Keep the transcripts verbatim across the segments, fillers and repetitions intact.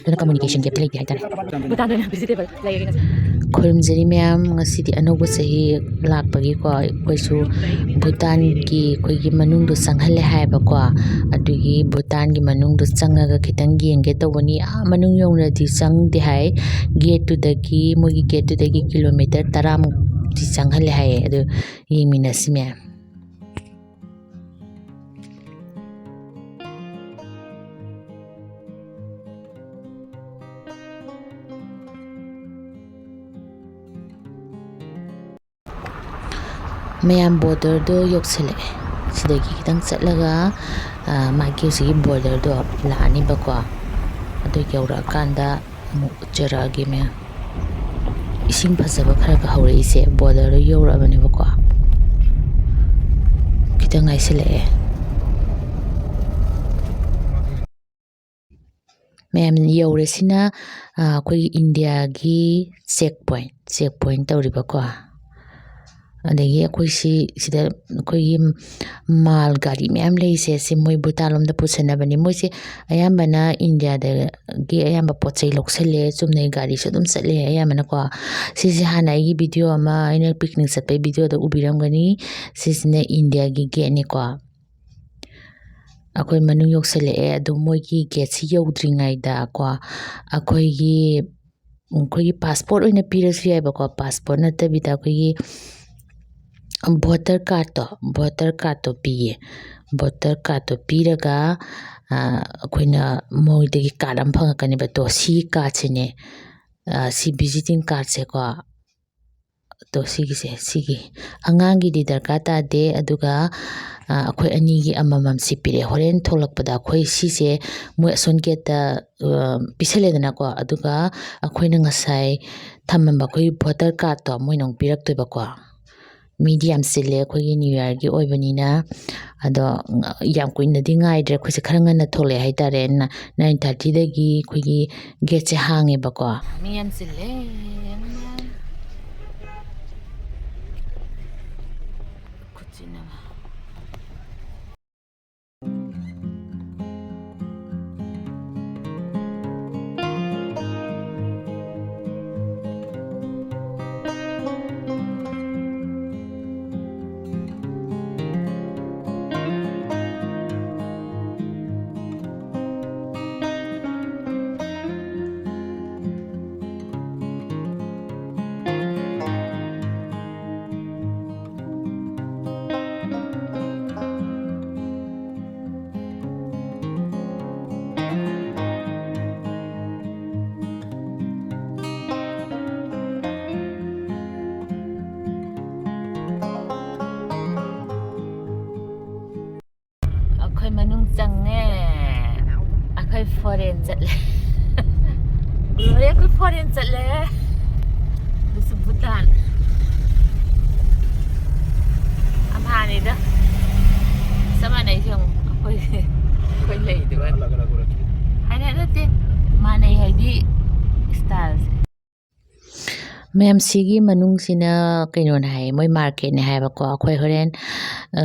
ꯑꯗꯨꯅ communication gap T ꯂꯩꯇꯦ ꯍꯥꯏꯇꯥꯔꯦ꯫ ꯚꯨꯇꯥꯟꯗ ꯑꯣꯏꯅ visitable ꯂꯩꯔꯒꯦ ꯉꯁꯤ꯫ ꯈꯨꯔꯨꯝꯖꯔꯤ ꯃꯌꯥꯝ, ꯉꯁꯤꯗꯤ ꯑꯅꯧꯕ ꯆꯍꯤ ꯂꯥꯛꯄꯒꯤꯀꯣ, ꯑꯩꯈꯣꯏꯁꯨ ꯚꯨꯇꯥꯟꯒꯤ ꯑꯩꯈꯣꯏꯒꯤ ꯃꯅꯨꯡꯗꯣ ꯆꯪꯍꯜꯂꯦ ꯍꯥꯏꯌꯦꯕꯀꯣ꯫ ꯑꯗꯨꯒꯤ ꯚꯨꯇꯥꯟꯒꯤ ꯃꯅꯨꯡꯗꯣ ꯆꯪꯉꯒ ꯈꯤꯇꯪ ꯌꯦꯡꯒꯦ ꯇꯧꯕꯅꯤ꯫ ꯑꯥ ꯃꯅꯨꯡ ꯌꯧꯅꯗꯤ ꯆꯪꯗꯦ ꯍꯥꯏ꯫ Gate ꯇꯨꯗꯒꯤ, ꯃꯣꯏꯒꯤ gate ꯇꯨꯗꯒꯤ kilometre ꯇꯔꯥꯃꯨꯛꯇꯤ ꯆꯪꯍꯜꯂꯦ ꯍꯥꯏꯌꯦ꯫ ꯑꯗꯨ ꯌꯦꯡꯃꯤꯟꯅꯁꯤ ꯃꯌꯥꯝ꯫ ꯃꯌꯥꯝ, border ꯗꯣ ꯌꯧꯁꯜꯂꯛꯑꯦ꯫ ꯁꯤꯗꯒꯤ ꯈꯤꯇꯪ ꯆꯠꯂꯒ, ꯑ, ꯃꯥꯒꯤ ꯍꯧꯖꯤꯛꯀꯤ border ꯗꯣ ꯂꯥꯛꯑꯅꯤꯕꯀꯣ꯫ ꯑꯗꯨ ꯌꯧꯔꯛꯑꯀꯥꯟꯗ ꯑꯃꯨꯛ ꯎꯠꯆꯔꯛꯑꯒꯦ ꯃꯌꯥꯝ꯫ ꯏꯁꯤꯡ ꯐꯖꯕ ꯈꯔꯒ ꯍꯧꯔꯛꯏꯁꯦ border ꯗꯣ ꯌꯧꯔꯛꯑꯕꯅꯦꯕꯀꯣ꯫ ꯈꯤꯇꯪ ꯉꯥꯏꯁꯤꯜꯂꯛꯑꯦ꯫ ꯃꯌꯥꯝ ꯌꯧꯔꯦ꯫ ꯁꯤꯅ, ꯑ, ꯑꯩꯈꯣꯏꯒꯤ ꯏꯟꯗꯤꯌꯥꯒꯤ check point, check point ꯇꯧꯔꯤꯕꯀꯣ꯫ ꯑꯗꯒꯤ ꯑꯩꯈꯣꯏ ꯁꯤ, ꯁꯤꯗ ꯑꯩꯈꯣꯏꯒꯤ ꯃꯥꯜ ꯒꯥꯔꯤ ꯃꯌꯥꯝ ꯂꯩꯔꯤꯁꯦ, ꯁꯤ ꯃꯣꯏ ꯚꯨꯇꯥꯟ ꯂꯣꯝꯗ ꯄꯨꯁꯟꯅꯕꯅꯤ꯫ ꯃꯣꯏꯁꯦ ꯑꯌꯥꯝꯕꯅ ꯏꯟꯗꯤꯌꯥꯗꯒꯤ ꯑꯌꯥꯝꯕ ꯄꯣꯠ ꯆꯩ ꯂꯧꯁꯜꯂꯦ꯫ ꯆꯨꯝꯅꯩ ꯒꯥꯔꯤꯁꯨ ꯑꯗꯨꯝ ꯆꯠꯂꯦ ꯑꯌꯥꯝꯕꯅꯀꯣ꯫ ꯁꯤꯁꯦ ꯍꯥꯟꯅ ꯑꯩꯒꯤ video ꯑꯃ, ꯑꯩꯅ picnic ꯆꯠꯄꯩ video ꯗ ꯎꯕꯤꯔꯝꯒꯅꯤ꯫ ꯁꯤꯁꯤꯅ ꯏꯟꯗꯤꯌꯥꯒꯤ gate ꯅꯤꯀꯣ꯫ ꯑꯩꯈꯣꯏ ꯃꯅꯨꯡ ꯌꯧꯁꯜꯂꯛꯑꯦ꯫ ꯑꯗꯣ ꯃꯣꯏꯒꯤ gate ꯁꯤ ꯌꯧꯗ꯭ꯔꯤꯉꯩꯗꯀꯣ, ꯑꯩꯈꯣꯏꯒꯤ, ꯑꯩꯈꯣꯏꯒꯤ passport ꯑꯣꯏꯅ ꯄꯤꯔꯁꯨ ꯌꯥꯏꯕꯀꯣ꯫ Passport ꯅꯠꯇꯕꯤꯗ ꯑꯩꯈꯣꯏꯒꯤ voter card ꯇꯣ, voter card ꯇꯣ ꯄꯤꯌꯦ꯫ Voter card ꯇꯣ ꯄꯤꯔꯒ, ꯑ, ꯑꯩꯈꯣꯏꯅ ꯃꯣꯏꯗꯒꯤ card ꯑꯃ ꯐꯪꯉꯛꯀꯅꯦꯕ꯫ ꯇꯣ, ꯁꯤ card ꯁꯤꯅꯦ, ꯑ, ꯁꯤ visiting card ꯁꯦꯀꯣ꯫ ꯑꯗꯣ ꯁꯤꯒꯤꯁꯦ, ꯁꯤꯒꯤ ꯑꯉꯥꯡꯒꯤꯗꯤ ꯗꯔꯀꯥꯔ ꯇꯥꯗꯦ꯫ ꯑꯗꯨꯒ, ꯑ, ꯑꯩꯈꯣꯏ ꯑꯅꯤꯒꯤ ꯑꯃꯃꯝ ꯁꯤ ꯄꯤꯔꯛꯑꯦ꯫ ꯍꯣꯔꯦꯟ ꯊꯣꯛꯂꯛꯄꯗ ꯑꯩꯈꯣꯏ ꯁꯤꯁꯦ ꯃꯣꯏ ꯑꯁꯣꯟ gate ꯇ, ꯑ, ꯄꯤꯁꯜꯂꯦꯗꯅꯀꯣ꯫ ꯑꯗꯨꯒ ꯑꯩꯈꯣꯏꯅ ꯉꯁꯥꯏ ꯊꯝꯃꯝꯕ ꯑꯩꯈꯣꯏꯒꯤ voter card ꯇꯣ ꯃꯣꯏꯅ ꯑꯃꯨꯛ ꯄꯤꯔꯛꯇꯣꯏꯕꯀꯣ꯫ ꯃꯤꯗꯤ ꯌꯥꯝ ꯆꯤꯜꯂꯦ ꯑꯩꯈꯣꯏꯒꯤ New Year ꯒꯤ ꯑꯣꯏꯕꯅꯤꯅ꯫ ꯑꯗꯣ ꯌꯥꯝ ꯀꯨꯏꯅꯗꯤ ꯉꯥꯏꯗ꯭ꯔꯦ꯫ ꯑꯩꯈꯣꯏꯁꯦ ꯈꯔ ꯉꯟꯅ ꯊꯣꯛꯂꯛꯑꯦ ꯍꯥꯏꯇꯥꯔꯦ꯫ ꯅ-, nine thirty ꯗꯒꯤ ꯑꯩꯈꯣꯏꯒꯤ gate ꯁꯦ ꯍꯥꯡꯉꯦꯕꯀꯣ꯫ ꯃꯤ ꯌꯥꯝ ꯆꯤꯜꯂꯦ꯫ ꯈꯨꯠꯁꯤꯅ꯫ ꯐꯣꯔꯦꯟ ꯆꯠꯂꯦ꯫ ꯒ꯭ꯂꯣꯔꯤꯌꯥ, ꯑꯩꯈꯣꯏ ꯐꯣꯔꯦꯟ ꯆꯠꯂꯦ꯫ ꯑꯗꯨꯁꯨ ꯚꯨꯇꯥꯟ꯫ ꯑꯝꯍꯥꯅꯤꯗ꯫ ꯆꯞ ꯃꯥꯟꯅꯩ ꯌꯦꯡꯉꯨ꯫ ꯑꯩꯈꯣꯏ, ꯑꯩꯈꯣꯏ ꯂꯩꯗꯨꯒ꯫ ꯑꯂꯛ ꯑꯂꯛ ꯑꯣꯏꯔꯛꯈꯤ꯫ ꯍꯥꯏꯅ ꯅꯠꯇꯦ꯫ ꯃꯥꯟꯅꯩ ꯍꯥꯏꯗꯤ ꯁ꯭ꯇꯥꯏꯜꯁꯦ꯫ ꯃꯌꯥꯝ ꯁꯤꯒꯤ ꯃꯅꯨꯡꯁꯤꯅ ꯀꯩꯅꯣꯅꯦ ꯍꯥꯏꯌꯦ, ꯃꯣꯏ ꯃꯥꯔꯀꯦꯠꯅꯦ ꯍꯥꯏꯌꯦꯕꯀꯣ꯫ ꯑꯩꯈꯣꯏ ꯍꯣꯔꯦꯟ, ꯑ,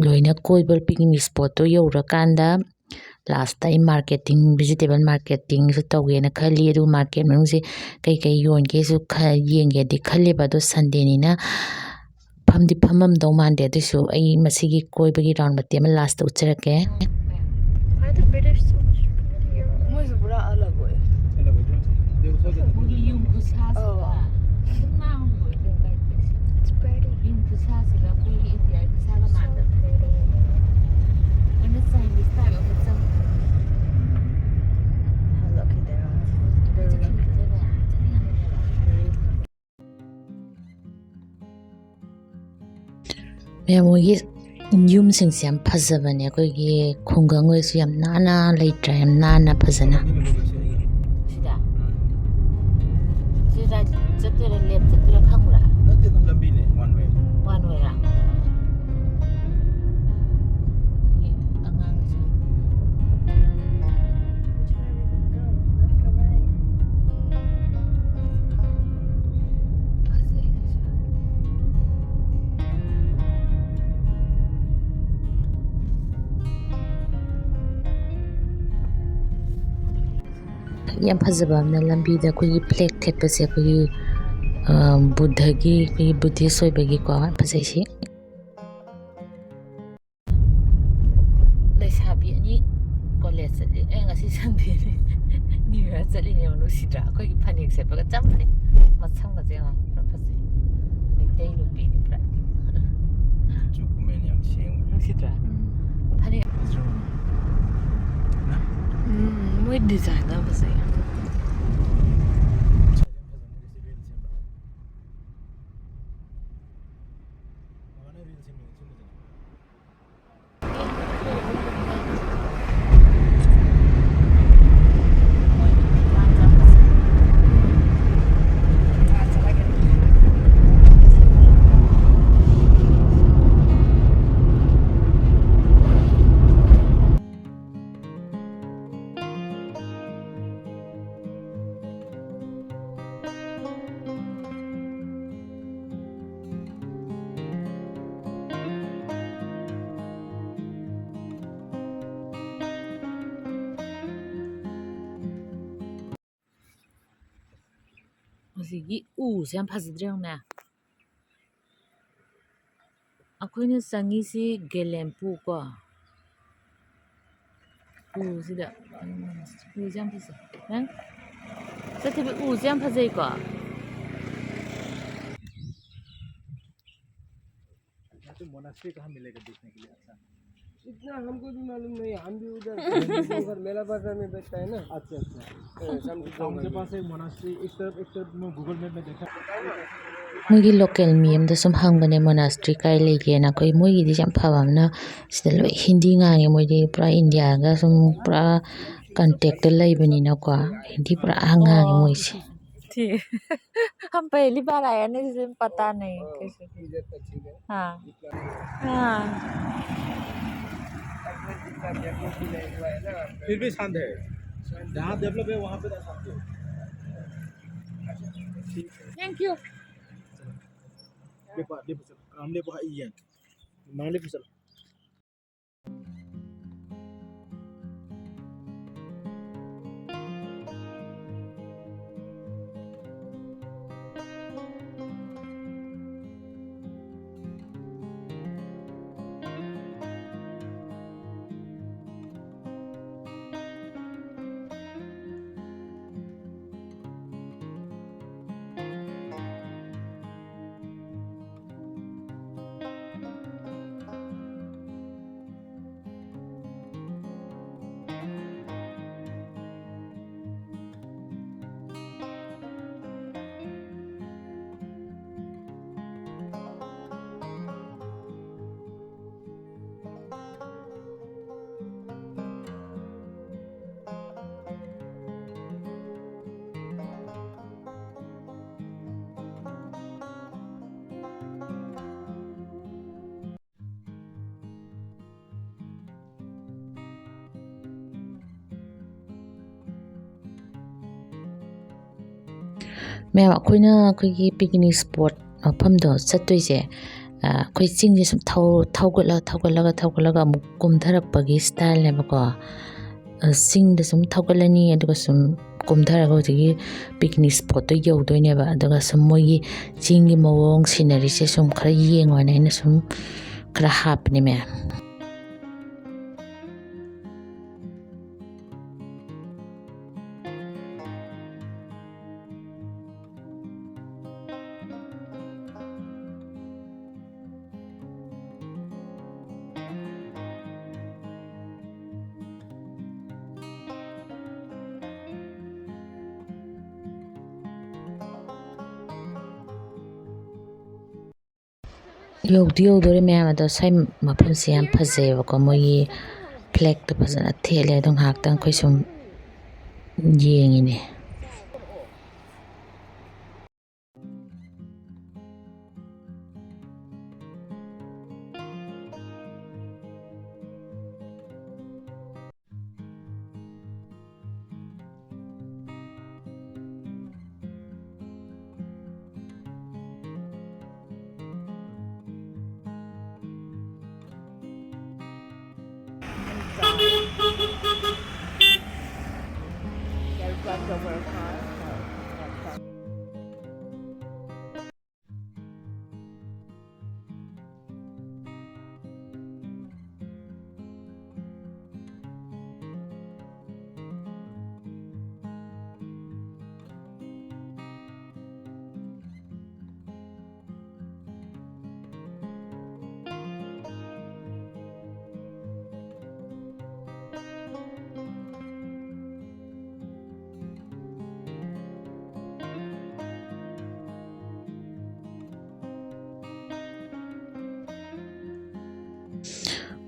ꯂꯣꯏꯅ ꯀꯣꯏꯕ ꯄꯤꯛꯅꯤꯛ ꯁ꯭ꯄꯣꯠꯇꯣ ꯌꯧꯔꯀꯥꯟꯗ ꯂꯥꯁꯇ ꯑꯩ ꯃꯥꯔꯀꯦꯇꯤꯡ, ꯚꯤꯖꯤꯇꯦꯕꯜ ꯃꯥꯔꯀꯦꯇꯤꯡꯁꯨ ꯇꯧꯒꯦꯅ ꯈꯜꯂꯤ꯫ ꯑꯗꯨ ꯃꯥꯔꯀꯦꯠ ꯃꯅꯨꯡꯁꯦ ꯀꯩꯀꯩ ꯌꯣꯟꯒꯦꯁꯨ ꯈ-, ꯌꯦꯡꯒꯦꯗꯤ ꯈꯜꯂꯦꯕ꯫ ꯑꯗꯣ ꯁꯟꯗꯦꯅꯤꯅ ꯐꯝꯗꯤ ꯐꯝꯃꯝꯗꯧ ꯃꯥꯟꯗꯦ꯫ ꯑꯗꯨꯏꯁꯨ ꯑꯩ ꯃꯁꯤꯒꯤ ꯀꯣꯏꯕꯒꯤ ꯔꯥꯎꯟ ꯃꯇꯦꯛ ꯑꯃ last ꯎꯠꯆꯔꯛꯀꯦ꯫ Why the British so much prettier? ꯃꯣꯏꯁꯨ ꯄꯨꯔꯥ ꯑꯂꯛ ꯑꯣꯏ꯫ ꯃꯣꯏꯒꯤ ꯌꯨꯝ ꯈꯨꯁꯥꯁꯤꯒ ꯑꯧ꯫ ꯑꯗꯨꯝ ꯃꯥꯡꯕ ꯑꯣꯏꯗꯣꯏ ꯇꯥꯏꯞꯇ꯫ It's pretty. ꯌꯨꯝ ꯈꯨꯁꯥꯁꯤꯒ ꯑꯩꯈꯣꯏꯒꯤ ꯏꯟꯗꯤꯌꯥꯒꯤ ꯈꯨꯁꯥꯒ ꯃꯥꯟꯗꯕ꯫ ꯑꯩꯈꯣꯏꯅ Chinese type ꯑꯃ ꯆꯪꯉꯦ꯫ Look at that. ꯆꯠꯅꯤꯡꯉꯦꯕ꯫ ꯃꯌꯥꯝ ꯃꯣꯏꯒꯤ ꯌꯨꯝꯁꯤꯡꯁꯦ ꯌꯥꯝ ꯐꯖꯕꯅꯦ꯫ ꯑꯩꯈꯣꯏꯒꯤ ꯈꯨꯡꯒꯪ ꯑꯣꯏꯔꯁꯨ ꯌꯥꯝ ꯅꯥꯟꯅ ꯂꯩꯇ꯭ꯔꯥ? ꯌꯥꯝ ꯅꯥꯟꯅ ꯐꯖꯅ꯫ ꯁꯤꯗ? ꯁꯤꯗ ꯆꯠꯇꯣꯏꯔꯥ, ꯂꯦꯞ ꯆꯠꯇꯣꯏꯔꯥ ꯈꯪꯕ꯭ꯔꯥ? ꯅꯠꯇꯦ, ꯑꯗꯨꯝ ꯂꯝꯕꯤꯅꯦ, one way꯫ One way ꯔꯥ? ꯑꯉꯥꯡꯁꯦ꯫ ꯌꯥꯝ ꯐꯖꯕ ꯑꯃꯅ ꯂꯝꯕꯤꯗ ꯑꯩꯈꯣꯏꯒꯤ ꯐ꯭ꯂꯦꯛ ꯊꯦꯠꯄꯁꯦ, ꯑꯩꯈꯣꯏꯒꯤ, ꯑ, ꯕꯨꯙꯒꯤ, ꯑꯩꯈꯣꯏꯒꯤ ꯕꯨꯙꯤꯁ ꯑꯣꯏꯕꯒꯤꯀꯣ, ꯌꯥꯝ ꯐꯖꯩ ꯁꯤ꯫ ꯂꯩꯁꯥꯕꯤ ꯑꯅꯤ ꯀꯣꯂꯦꯖ ꯆꯠꯂꯤ꯫ ꯑꯦ, ꯉꯁꯤ ꯁꯟꯗꯦꯅꯤ꯫ New year ꯆꯠꯂꯤꯅꯦꯕ꯫ ꯅꯨꯡꯁꯤꯗ꯭ꯔꯥ? ꯑꯩꯈꯣꯏꯒꯤ ꯐꯅꯦꯛ ꯁꯦꯠꯄꯒ ꯆꯞ ꯃꯥꯟꯅꯩ꯫ ꯃꯁꯝꯒꯁꯦ ꯌꯦꯡꯉꯣ, ꯌꯥꯝ ꯐꯖꯩ꯫ ꯃꯩꯇꯩ ꯅꯨꯄꯤꯅꯤ ꯄꯨꯔꯥ꯫ ꯀꯨꯆꯨ ꯀꯨꯃꯦꯟ ꯌꯥꯝ ꯁꯦꯡꯕꯅꯤ꯫ ꯅꯨꯡꯁꯤꯗ꯭ꯔꯥ? ꯎꯝ꯫ ꯐꯅꯦꯛ꯫ ꯎꯝ, ꯃꯣꯏ ꯗꯤꯖꯥꯏꯟꯗꯣ ꯌꯥꯝ ꯐꯖꯩ꯫ ꯁꯤꯒꯤ ꯎꯁꯦ ꯌꯥꯝ ꯐꯖꯗ꯭ꯔꯥ ꯌꯦꯡꯉꯨꯅꯦ꯫ ꯑꯩꯈꯣꯏꯅ ꯆꯪꯉꯤꯁꯤ ꯒꯦꯂꯦꯝꯄꯨ ꯀꯣ꯫ ꯎꯁꯤꯗ, ꯎꯁꯦ ꯌꯥꯝ ꯐꯖꯩ꯫ ꯅꯪ ꯆꯠꯊꯕꯤ, ꯎꯁꯦ ꯌꯥꯝ ꯐꯖꯩꯀꯣ꯫ यहाँ पे मोनास्ट्री कहाँ मिलेगा देखने के लिए अच्छा? इतना हमको भी मालूम नहीं, हम भी उधर मेला बाजार में बैठता है ना। अच्छा, अच्छा। हाँ, शाम को गाँव के पास एक मोनास्ट्री, इस तरफ, एक तरफ मैं Google Map में देखा। ꯃꯣꯏꯒꯤ ꯂꯣꯀꯦꯜ ꯃꯤ ꯑꯃꯗ ꯁꯨꯝ ꯍꯪꯕꯅꯦ, ꯃꯣꯅꯥꯁꯇ꯭ꯔꯤ ꯀꯥꯏ ꯂꯩꯒꯦꯅ꯫ ꯑꯩꯈꯣꯏ ꯃꯣꯏꯒꯤꯗꯤ ꯌꯥꯝ ꯐꯕ ꯑꯃꯅ, ꯁꯤꯗ ꯂꯣꯏ ꯍꯤꯟꯗꯤ ꯉꯥꯡꯉꯦ꯫ ꯃꯣꯏꯗꯤ ꯄꯨꯔꯥ ꯏꯟꯗꯤꯌꯥꯒ ꯁꯨꯝ ꯄꯨꯔꯥ ꯀꯟꯇꯦꯛꯇ ꯂꯩꯕꯅꯤꯅꯀꯣ, ꯍꯤꯟꯗꯤ ꯄꯨꯔꯥ ꯉꯥꯡꯉꯦ ꯃꯣꯏꯁꯦ꯫ ठीक। हम पहली बार आए हैं ना, इसलिए पता नहीं कैसे। हाँ। हाँ। फिर भी शांत है, जहाँ डेवलप है वहाँ पे तो शांत है। Thank you. Dia pa, dia pa, dia pa iyan. Manglip sa. ꯃꯌꯥꯝ, ꯑꯩꯈꯣꯏꯅ ꯑꯩꯈꯣꯏꯒꯤ picnic spot ꯃꯐꯝꯗꯣ ꯆꯠꯇꯣꯏꯁꯦ, ꯑ, ꯑꯩꯈꯣꯏ ꯆꯤꯡꯁꯦ ꯁꯨꯝ ꯊꯧ-, ꯊꯧꯒꯠꯂ-, ꯊꯧꯒꯠꯂꯒ, ꯊꯧꯒꯠꯂꯒ ꯑꯃꯨꯛ ꯀꯨꯝꯊꯔꯛꯄꯒꯤ styleꯅꯦꯕꯀꯣ꯫ ꯑ, ꯆꯤꯡꯗ ꯁꯨꯝ ꯊꯧꯒꯠꯂꯅꯤ, ꯑꯗꯨꯒ ꯁꯨꯝ ꯀꯨꯝꯊꯔꯒ ꯍꯧꯖꯤꯛꯀꯤ picnic spotꯇꯣ ꯌꯧꯗꯣꯏꯅꯦꯕ꯫ ꯑꯗꯨꯒ ꯁꯨꯝ ꯃꯣꯏꯒꯤ ꯆꯤꯡꯒꯤ ꯃꯑꯣꯡ, sceneryꯁꯦ ꯁꯨꯝ ꯈꯔ ꯌꯦꯡꯉꯣ ꯍꯥꯏꯅ ꯑꯩꯅ ꯁꯨꯝ ꯈꯔ ꯍꯥꯞꯄꯅꯦ, ꯃꯌꯥꯝ꯫ ꯌꯧꯗꯤ ꯌꯧꯗꯣꯔꯦ, ꯃꯌꯥꯝ꯫ ꯑꯗꯣ ꯁ꯭ꯋꯥꯏ ꯃꯐꯝꯁꯦ ꯌꯥꯝ ꯐꯖꯩꯌꯦꯕꯀꯣ, ꯃꯣꯏꯒꯤ flagꯇꯣ ꯐꯖꯅ ꯊꯦꯠꯂꯦ꯫ ꯑꯗꯣ ꯉꯥꯏꯍꯥꯛꯇꯪ ꯑꯩꯈꯣꯏ ꯁꯨꯝ ꯌꯦꯡꯉꯤꯅꯦ꯫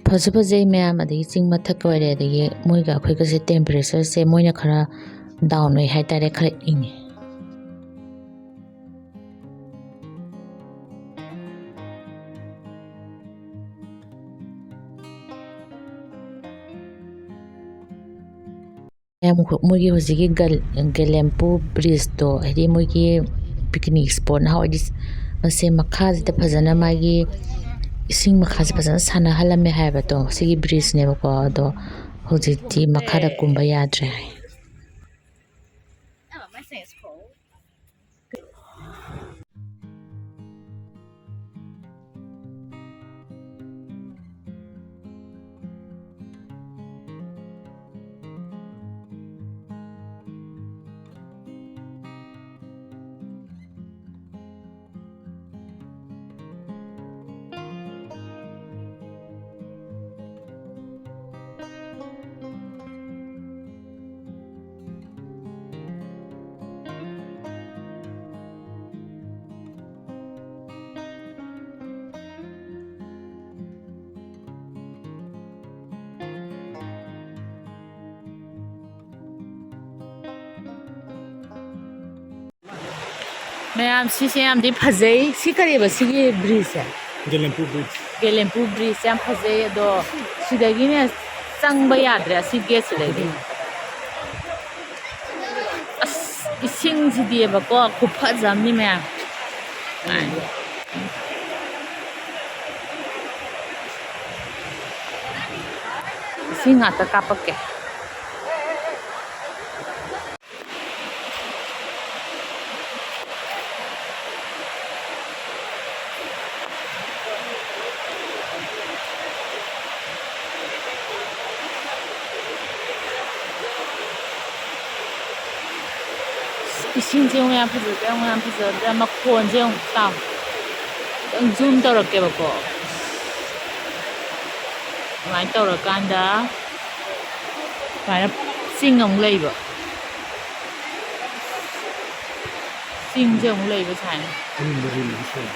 ꯐꯁꯨ ꯐꯖꯩ, ꯃꯌꯥꯝ꯫ ꯑꯗꯒꯤ ꯆꯤꯡ ꯃꯊꯛꯀ ꯑꯣꯏꯔꯦ, ꯑꯗꯒꯤ ꯃꯣꯏꯒ ꯑꯩꯈꯣꯏꯒꯁꯦ temperatureꯁꯦ ꯃꯣꯏꯅ ꯈꯔ down ꯑꯣꯏ ꯍꯥꯏꯇꯥꯔꯦ, ꯈꯔ ꯏꯪꯉꯤ꯫ ꯃꯌꯥꯝ, ꯃꯣꯏꯒꯤ ꯍꯧꯖꯤꯛꯀꯤ ꯒꯜ-, ꯒꯦꯂꯦꯝꯄꯨ bridgeꯇꯣ, ꯍꯥꯏꯗꯤ ꯃꯣꯏꯒꯤ picnic spot ꯅꯍꯥꯟꯋꯥꯏꯗꯤ ꯃꯁꯦ ꯃꯈꯥꯁꯤꯗ ꯐꯖꯅ ꯃꯥꯒꯤ ꯏꯁꯤꯡ ꯃꯈꯥꯁꯦ ꯐꯖꯅ ꯁꯥꯟꯅꯍꯜꯂꯝꯃꯦ ꯍꯥꯏꯕꯗꯣ, ꯁꯤꯒꯤ bridgeꯅꯦꯕꯀꯣ꯫ ꯑꯗꯣ ꯍꯧꯖꯤꯛꯇꯤ ꯃꯈꯥꯗ ꯀꯨꯝꯕ ꯌꯥꯗ꯭ꯔꯦ ꯍꯥꯏ꯫ It's cold. ꯃꯌꯥꯝ, ꯁꯤꯁꯦ ꯌꯥꯝꯗꯤ ꯐꯖꯩ꯫ ꯁꯤ ꯀꯔꯤꯕ, ꯁꯤꯒꯤ ꯕ꯭ꯔꯤꯖꯁꯦ? ꯒꯦꯂꯦꯝꯄꯨ ꯕ꯭ꯔꯤꯖ꯫ ꯒꯦꯂꯦꯝꯄꯨ ꯕ꯭ꯔꯤꯖꯁꯦ ꯌꯥꯝ ꯐꯖꯩ, ꯑꯗꯣ ꯁꯤꯗꯒꯤꯅꯦ ꯆꯪꯕ ꯌꯥꯗ꯭ꯔꯦ, ꯑꯁꯤ ꯒꯦꯠꯁꯤꯗꯒꯤ꯫ ꯑꯁ, ꯏꯁꯤꯡꯁꯤꯗꯤꯕꯀꯣ, ꯈꯨꯐꯖ ꯑꯃꯅꯤ ꯃꯌꯥꯝ꯫ ꯏꯁꯤꯡ ꯉꯥꯛꯇ ꯀꯥꯞꯄꯛꯀꯦ꯫ ꯏꯁꯤꯡꯁꯦ ꯌꯦꯡꯉꯨ, ꯌꯥꯝ ꯐꯖꯗ꯭ꯔꯥ? ꯌꯦꯡꯉꯨ, ꯌꯥꯝ ꯐꯖꯗ꯭ꯔꯥ? ꯃꯈꯣꯟꯁꯦ ꯌꯦꯡꯉꯨ, ꯇꯥꯎ꯫ ꯈꯤꯇꯪ zoom ꯇꯧꯔꯛꯀꯦꯕꯀꯣ꯫ ꯑꯗꯨꯃꯥꯏꯅ ꯇꯧꯔꯀꯥꯟꯗ ꯁꯨꯃꯥꯏꯅ ꯆꯤꯡ ꯑꯃꯨꯛ ꯂꯩꯕ꯫ ꯆꯤꯡꯁꯦ ꯑꯃꯨꯛ ꯂꯩꯕ ꯁꯨꯃꯥꯏꯅ꯫ ꯑꯔꯤꯡꯕ ꯑꯔꯤꯡꯕꯗꯤ ꯁꯣꯏ꯫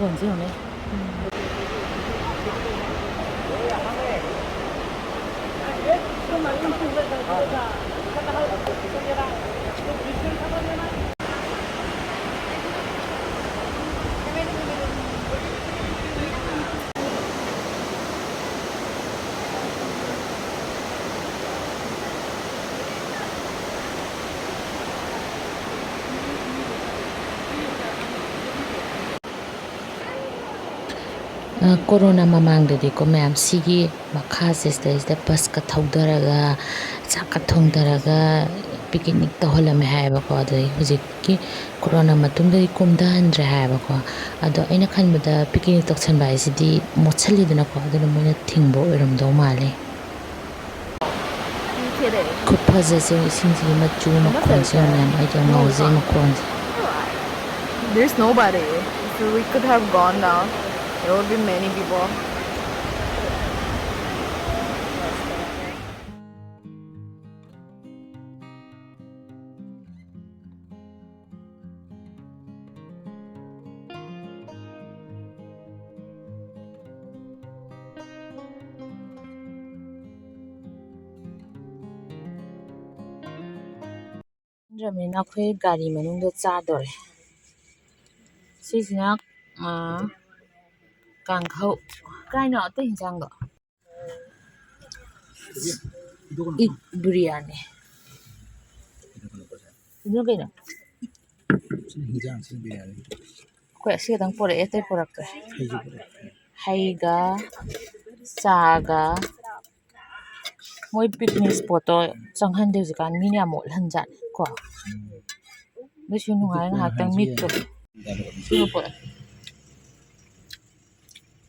ꯈꯣꯟꯁꯦ ꯌꯦꯡꯉꯨꯅꯦ꯫ ꯑ, ꯀꯣꯔꯣꯅꯥ ꯃꯃꯥꯡꯗꯗꯤꯀꯣ ꯃꯌꯥꯝ, ꯁꯤꯒꯤ ꯃꯈꯥꯁꯦ ꯁꯤꯗꯩꯁꯤꯗ ꯕꯁꯀ ꯊꯧꯗꯔꯒ, ꯆꯥꯛꯀ ꯊꯣꯡꯗꯔꯒ picnic ꯇꯧꯍꯜꯂꯝꯃꯦ ꯍꯥꯏꯌꯦꯕꯀꯣ꯫ ꯑꯗꯨꯗꯩ ꯍꯧꯖꯤꯛꯀꯤ ꯀꯣꯔꯣꯅꯥ ꯃꯇꯨꯡꯗꯗꯤ ꯀꯨꯝꯊꯍꯟꯗ꯭ꯔꯦ ꯍꯥꯏꯌꯦꯕꯀꯣ꯫ ꯑꯗꯣ ꯑꯩꯅ ꯈꯟꯕꯗ picnic ꯇꯧꯁꯟꯕ ꯍꯥꯏꯁꯤꯗꯤ ꯃꯣꯠꯁꯜꯂꯤꯗꯅꯀꯣ, ꯑꯗꯨꯅ ꯃꯣꯏꯅ ꯊꯤꯡꯕ ꯑꯣꯏꯔꯝꯗꯧ ꯃꯥꯜꯂꯦ꯫ ꯈꯨꯐꯖꯁꯦ, ꯏꯁꯤꯡꯁꯤꯒꯤ ꯃꯆꯨ ꯃꯈꯣꯟꯁꯦ ꯌꯦꯡꯉꯣ ꯃꯌꯥꯝ, ꯑꯩꯗꯤ ꯉꯥꯎꯖꯩ ꯃꯈꯣꯟꯁꯦ꯫ There's nobody. If we could have gone now, there would be many people. ꯅꯠꯇ꯭ꯔꯕꯅꯤꯅ ꯑꯩꯈꯣꯏ ꯒꯥꯔꯤ ꯃꯅꯨꯡꯗ ꯆꯥꯗꯣꯔꯦ꯫ ꯁꯤꯁꯤꯅ, ꯑꯥ, ꯀꯥꯡꯍꯧ꯫ ꯀꯥꯏꯅꯣ ꯑꯇꯩ ꯏꯟꯁꯥꯡꯗꯣ? ꯏꯛ ꯕꯤꯔꯌꯥꯅꯤ꯫ ꯑꯗꯨꯅ ꯀꯩꯅꯣ? ꯁꯤꯅ ꯍꯤꯟꯖꯥꯡ, ꯁꯤꯅ ꯕꯤꯔꯌꯥꯅꯤ꯫ ꯑꯩꯈꯣꯏ ꯑꯁꯤ ꯈꯛꯇꯪ ꯄꯣꯔꯛꯑꯦ, ꯑꯇꯩ ꯄꯣꯔꯛꯇ꯭ꯔꯦ꯫ ꯍꯩꯁꯨ ꯄꯣꯔꯛꯑꯦ꯫ ꯍꯩꯒ ꯆꯥꯒ꯫ ꯃꯣꯏ picnic spotꯇꯣ ꯆꯪꯍꯟꯗꯦ ꯍꯧꯖꯤꯛꯀꯥꯟ, ꯃꯤꯅ ꯌꯥꯝ ꯃꯣꯠꯍꯟꯖꯥꯠꯅꯤ ꯀꯣ꯫ ꯎꯝ꯫ ꯑꯗꯨꯁꯨ ꯅꯨꯡꯉꯥꯏ, ꯉꯥꯏꯍꯥꯛꯇꯪ ꯃꯤꯠꯇꯣ꯫ ꯁꯤꯃ ꯄꯣꯔꯛꯑꯦ꯫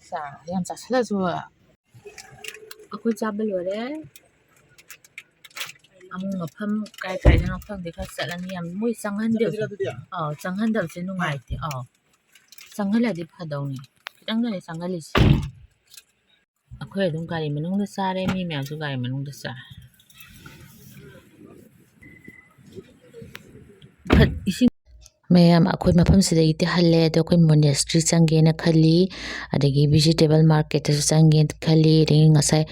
ꯆꯥ ꯌꯥꯝ ꯆꯥꯁꯤꯜꯂꯁꯨ꯫ ꯑꯩꯈꯣꯏ ꯆꯥꯕ ꯂꯣꯏꯔꯦ꯫ ꯑꯃꯨꯛ ꯃꯐꯝ ꯀꯥꯏ ꯀꯥꯏꯗꯅꯣ ꯈꯪꯗꯦ, ꯈꯔ ꯆꯠꯂꯅꯤ꯫ ꯌꯥꯝ ꯃꯣꯏ ꯆꯪꯍꯟꯗꯦꯕ꯫ ꯆꯠꯂꯁꯤꯔ ꯑꯗꯨꯗꯤ? ꯑꯥꯎ, ꯆꯪꯍꯟꯗꯕꯁꯦ ꯅꯨꯡꯉꯥꯏꯇꯦ꯫ ꯑꯥꯎ, ꯆꯪꯍꯜꯂꯗꯤ ꯐꯗꯧꯅꯤ꯫ ꯈꯤꯇꯪꯗꯅꯦ ꯆꯪꯍꯜꯂꯤꯁꯦ꯫ ꯑꯩꯈꯣꯏ ꯑꯗꯨꯝ ꯒꯥꯔꯤ ꯃꯅꯨꯡꯗ ꯆꯥꯔꯦ, ꯃꯤ ꯃꯌꯥꯝꯁꯨ ꯒꯥꯔꯤ ꯃꯅꯨꯡꯗ ꯆꯥꯔꯦ꯫ ꯐꯠ-, ꯏꯁꯤꯡ ꯃꯌꯥꯝ, ꯑꯩꯈꯣꯏ ꯃꯐꯝꯁꯤꯗꯒꯤꯗꯤ ꯍꯜꯂꯦ, ꯑꯗꯣ ꯑꯩꯈꯣꯏ monastery ꯆꯪꯒꯦꯅ ꯈꯜꯂꯤ, ꯑꯗꯒꯤ vegetable marketꯇꯁꯨ ꯆꯪꯒꯦꯅ ꯈꯜꯂꯤ, ꯑꯗꯒꯤ ꯉꯁꯥꯏ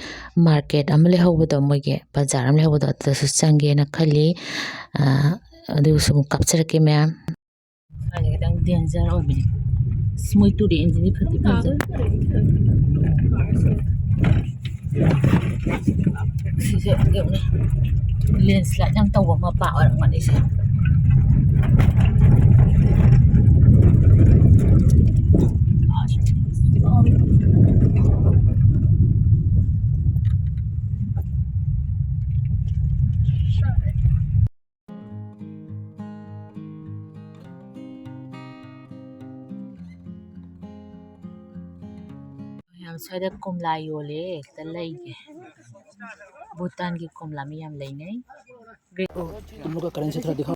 market ꯑꯃ ꯂꯩꯍꯧꯕꯗꯣ, ꯃꯣꯏꯒꯤ ꯕꯖꯥꯔ ꯑꯃ ꯂꯩꯍꯧꯕꯗꯣ, ꯑꯗꯨꯗꯁꯨ ꯆꯪꯒꯦꯅ ꯈꯜꯂꯤ꯫ ꯑꯥ, ꯑꯗꯨꯁꯨ ꯑꯃꯨꯛ ꯀꯥꯞꯆꯔꯛꯀꯦ ꯃꯌꯥꯝ꯫ ꯁ꯭ꯋꯥꯏꯗ ꯈꯤꯇꯪ danger ꯑꯣꯏꯕꯅꯤ꯫ ꯑꯁ, ꯃꯣꯏ ꯇꯨꯔꯦꯟꯁꯤꯗꯤ ꯐꯗꯤ ꯐꯖꯩ꯫ ꯁꯤꯁꯦ ꯌꯦꯡꯉꯨꯅꯦ, landslide ꯌꯥꯝ ꯇꯧꯕ ꯃꯄꯥ ꯑꯣꯏꯔꯝꯒꯅꯤ ꯁꯦ꯫ ꯃꯌꯥꯝ, ꯁ꯭ꯋꯥꯏꯗ ꯀꯣꯝꯂꯥ ꯌꯣꯜꯂꯦ, ꯈꯤꯇ ꯂꯩꯒꯦ꯫ ꯚꯨꯇꯥꯟꯒꯤ ꯀꯣꯝꯂꯥ ꯃꯤ ꯌꯥꯝ ꯂꯩꯅꯩ꯫ तुम लोग का currency थोड़ा दिखाओ।